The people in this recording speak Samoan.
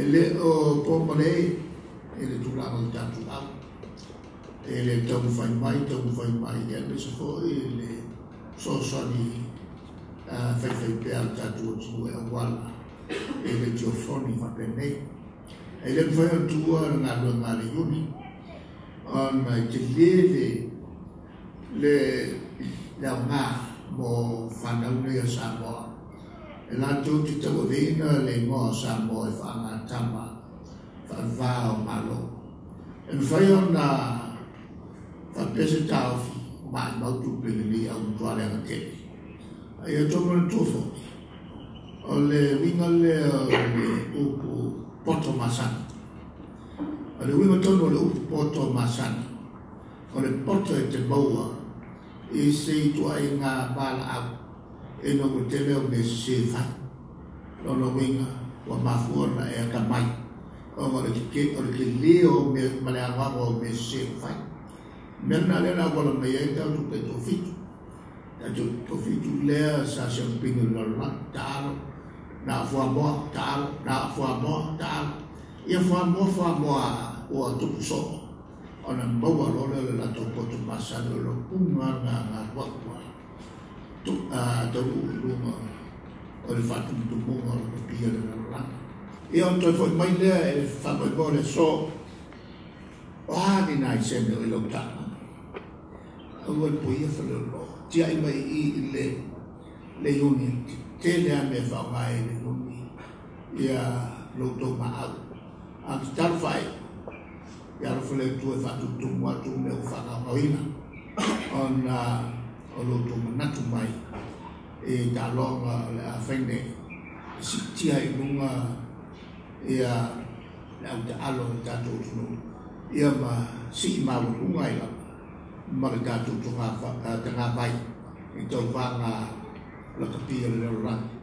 E le o pomale e le tulaga o le tatou au. E le taumafai mai, taumafai mai, aemaise foi le fesoasoani faifaipea a le tatou atunuu e auala i le tiofoni faapenei. E le mafai ona tuua le galuega a le iuni ona e tele le aoga mo fanau nei a Samoa. E latou te tauaveina le igoa o Samoa e faagatama faavava o Malo. E mafai ona faapea se taofi maimau tupe lenei au matua leaga tele. Ae ia outou manatua foi, o le uiga lea o le upu poto masani. O le uiga tonu o le upu poto masani, o le poto e te maua i se ituaiga valaau ina ua tele au mea sese e fai. Lona uiga, ua mafua ona e atamai ona o le tele o mea ma le agoago o mea sese ua fai. O le mea lena lea na auala mai ai tatou taitoafitu. Tatou toafitu lea sa siamupini o le lalolagi, taalo, na o fuamoa, taalo, na o fuamoa, taalo. Ia fuamoa, fuamoa ua tupu soo ona maua loa lea o le latou poto masani o le uga lena na alu atu a taunuu i luga o le faatumutumuga o le kapia o le lalolagi. Ia ona toe foi mai lea e le faamoemoe o le aso, o a ni nai sene o i lau taga? Aua le poia faleoloa, tiai mai i i le iuni, tele lava mea e faaaoga ai le iuni ia lo outou maau. A tatalo faaiu, ia alofa le Atua e faatumutumu atu mea ua faagaogaoina ona o lo outou manatu mai i taaloga o le a fai nei, e siitia ai i luga ia le autaalo o le tatou atunuu, ia ma sii maualuga ai lava ma le tatou tagavai i tauvaga lakapi o le lalolagi.